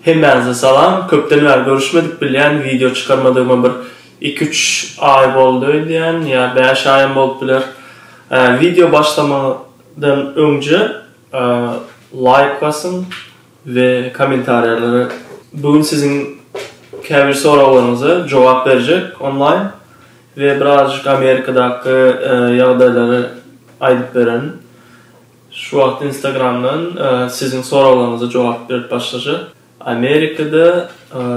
Hemmäňize salam. Köpden bäri görüşmedik bilýän wideo çykarmadygyma bir iki üç aý boldy öýdýän ýa bäş aýam bolup biler. Wideo başlamadan öňje laýk basyň we kommentariýalara bu gün siziň käbir soraglaryňyza jogap berjek onlaýn we birazjyk Amerikadaky ýagdaýlary aýdyp bererin. Şu wagt Instagramdan siziň soraglaryňyza jogap berip başlajak. Amerikada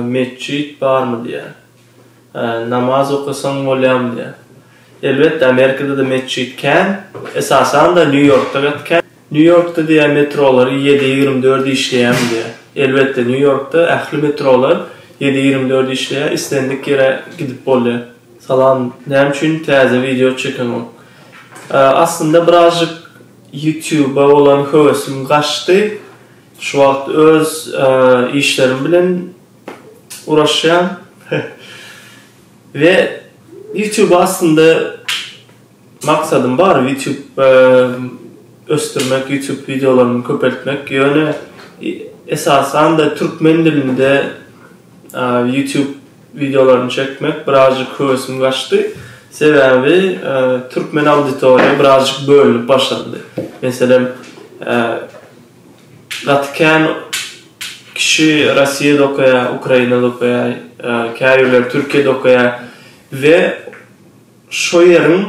metjit barmy diýýär. Namaz okasaň bolýarmy diýýär. Elbetde Amerikada-da metjit kän. Esasan-da Nýu-Ýorkda gaty kän. Nýu-Ýorkda diýýär metrolar ýedi 24 işleýärmi diýýär. Elbetde Nýu-Ýorkda ähli metrolar ýedi 24 işleýär, islendik ýere gidip bolýar. Salam, näme üçin täze wideo çekeňok? Aslynda birazjyk YouTube-a bolan höwesim gaçdy. Şu wagt öz işlerim bilen uraşýan. We YouTube aslynda maksadym bar, YouTube ösdürmek, YouTube wideolarymy köpeltmek. Ýöne esasan-da türkmen dilinde YouTube wideolaryny çekmek birazjyk höwesim gaçdy. Sebäbi türkmen auditoriýa birazjyk bölünip başlandy. Meselem, gaty kän kişi Rossiýada okaýar, Ukrainada okaýar, käbirleri Türkiýede okaýar we şo ýeriň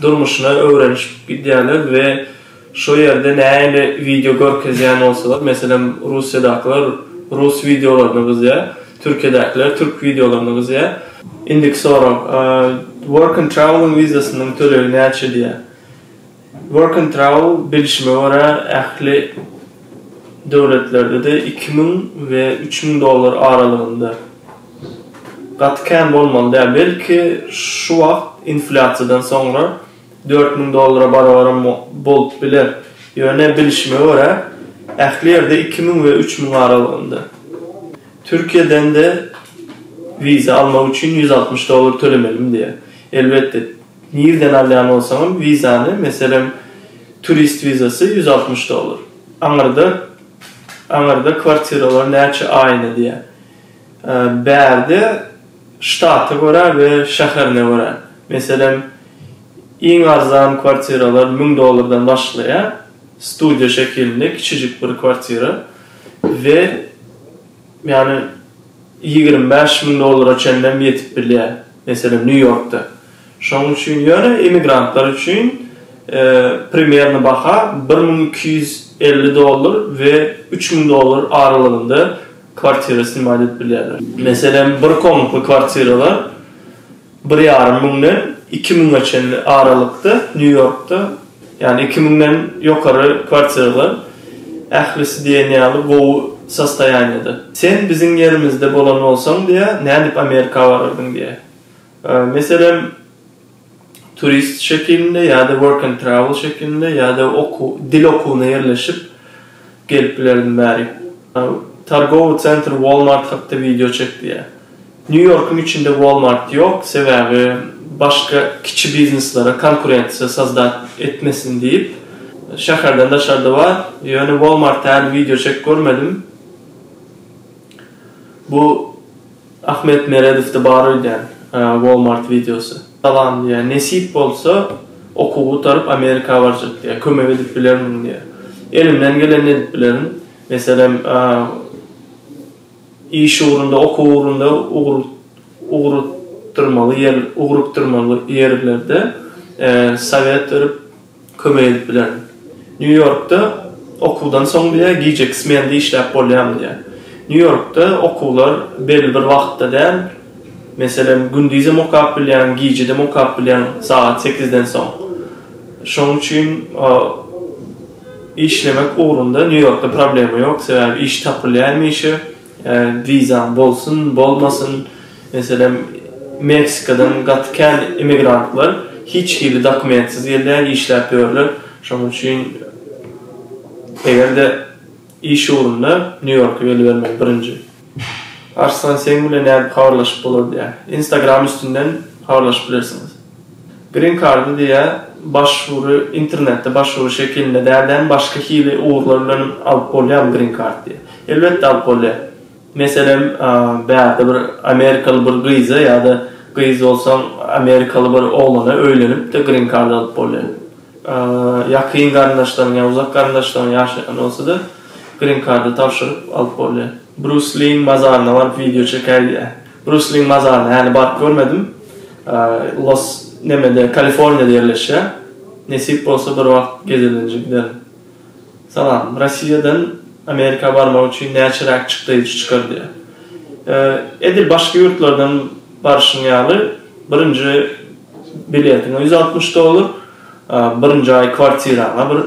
durmuşyna öwrenişip gidýärler we şo ýerde nähili wideo görkezýän bolsalar, meselem, Russiýadakylar rus wideolaryna gyzýar, Türkiýedäkiler türk wideolaryna gyzýar. Indiki sorag, Work and Travel-yň wizasynyň tölegi näçe diýýär. Work and Travel bilşime görä ähli döwletlerde-de 2000 we 3000 dollar aralygynda. Gaty kän bolmaly däl. Belki şu wagt inflýasiýadan soňra 4000 dollara barabaram bolup biler. Ýöne bilşime görä ähli ýerde 2000 we 3000 aralygynda. Türkiýeden-de wiza almak üçin 160 dollar tölemelimi diýýär. Elbetde nirden alýan bolsaňam wizany, meselem turist wizasy 160 dollar. Aňyrda aňyrda kwartiralar näçe aýyna diýýär. Bärde ştata görä we şäherine görä. Meselem, iň arzan kwartiralar 1000 dollardan başlaýar, studiýa şekilinde kiçijik bir kwartira we ýagny 25 000 dollara çenlem ýetip bilýär, meselem, Nýu-Ýorkda. Şonuň üçin ýöne immigrantlar üçin primerny baha 1250 dollar we 3000 dollar aralygynda kwartira snimat edip bilýärler. Meselem, bir komnatly kwartiralar bir ýarym müňden iki müňe çenli aralykda Nýu-Ýorkda, ýagny iki müňden ýokary kwartiralar ählisi diýen ýaly gowy sostoýaniýada. Sen biziň ýerimizde bolan bolsaň diýýär, nädip Amerika barardyň diýýär. Meselem, turist şekilinde ýa-da work and travel şekilinde ýa-da okuw, dil okuwyna ýerleşip gelip bilerdim bäri. Targowy sentr Walmart hakda wideo çek diýýär. Nýu-Ýorkuň içinde Walmart ýok, sebäbi başga kiçi bizneslere konkurensiýa sozdat etmesin diýip, şäherden daşarda bar. Ýöne Walmartda häli wideo çekip görmedim. Bu Ahmet Meredowda bar öýdýän Walmart wideosy. Salam diýýär. Nesip bolsa okuwy gutaryp Amerika barjak diýýär. Kömek edip bilermiň diýýär. Elimden gelenini edip bilerin. Meselem iş ugrunda, okuw ugrunda ugrukdyrmaly ýer, ugrukdyrmaly ýerlerde sowet berip kömek edip bilerin. Nýu-Ýorkda okuwdan soň diýýär, gijeki smende işläp bolýarmy diýýär. Nýu-Ýorkda okuwlar belli bir wagtda däl. Meselem, gündizem okap bilýäň, gijedem okap bilýäň, sagat sekizden soň. Şonuň üçin işlemek ugrunda Nýu-Ýorkda problema ýok, sebäbi iş tapylýar hemişe. Wizaň bolsun, bolmasyn. Meselem, Meksikadan gaty kän immigrantlar hiç hili dokumentsiz gelýär, işläp ýörler. Şonuň üçin eger-de iş ugrunda Nýu-Ýorka gelibermeli birinji. Arslan seň bilen nädip habarlaşyp bolar diýýär. Instagram üstünden habarlaşyp bilersiňiz. Green kardy diýýär başwury internetde başwury şekilinde däl-de başga hili ugurlar bilen alyp bolýarmy green kart diýýär. Elbetde alyp bolýar. Meselem, bärde bir amerikaly bir gyza ýa-da gyz bolsaň amerikaly bir oglana öýlenip-de green card alyp bolýar. Ýakyn garyndaşlaryň ýa uzak garyndaşlaryň ýaşaýan bolsa-da green cardy tabşyryp alyp bolýar. Brus Liň mazaryna baryp wideo çekäý diýýär. Brus Liň mazaryna häli baryp görmedim. Los nemede Kaliforniýada ýerleşýär. Nesip bolsa bir wagt gezelenje giderin. Salam. Rossiýadan Amerika barmak üçin näçeräk çykdaýjy çykar diýýär. Edil başga ýurtlardan baryşyň ýaly birinji biletiňe 160 dollar, birinji aý kwartiraňa bir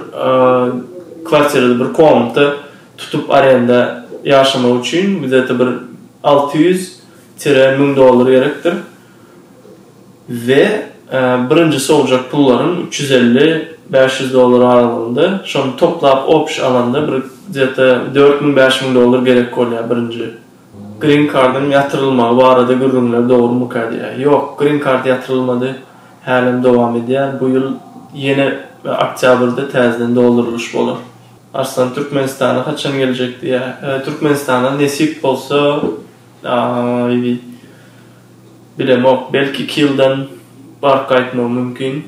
kwartirada bir komnata tutup arenda ýaşamak üçin gde-to bir 600 tire 1000 dollar gerekdir. We birinji sowjak pullaryň 350, 500 dollar aralygynda, şony toplap obş alanda bir gde-to 4000, 5000 dollar gerek bolýar birinji. Green Card-yň ýatyrylmagy barada gürrüňler dogrumyka diýýär. Ýok, Green Card ýatyrylmady, hälem dowam edýär. Bu ýyl ýene oktýabrda täzeden doldurylyş bolar. Arslan Türkmenistana haçan geljek diýýär. Türkmenistana nesip bolsa bilemok, belki iki ýyldan baryp gaýtmagym mümkin.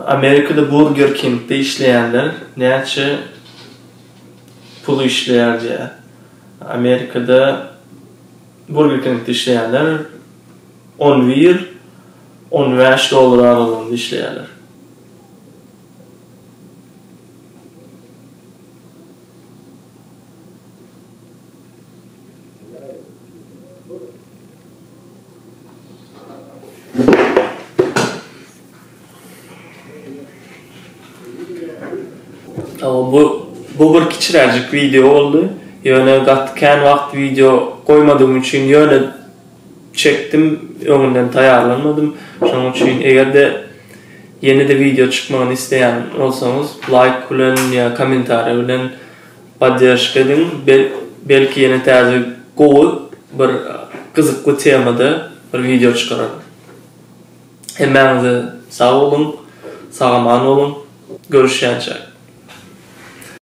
Amerikada Burger King-de işleýänler näçe pul işleýär diýýär. Amerikada Burger King-de işleýänler on bir, 15 dollar aralygynda işleýärler. Tamam bu bu bir kiçiräjik wideo boldy. Ýöne gaty kän wagt wideo goýmadygym üçin ýöne çekdim, öňünden taýýarlanmadym. Şonuň üçin eger-de ýene-de wideo çykmagyny isleýän bolsaňyz laýk bilen ýa kommentariýa bilen podderşka ediň. Belki ýene täze gowy bir gyzykly temada bir wideo çykararyn. Hemmäňize sag boluň, sag-aman boluň, görüşýänçäk.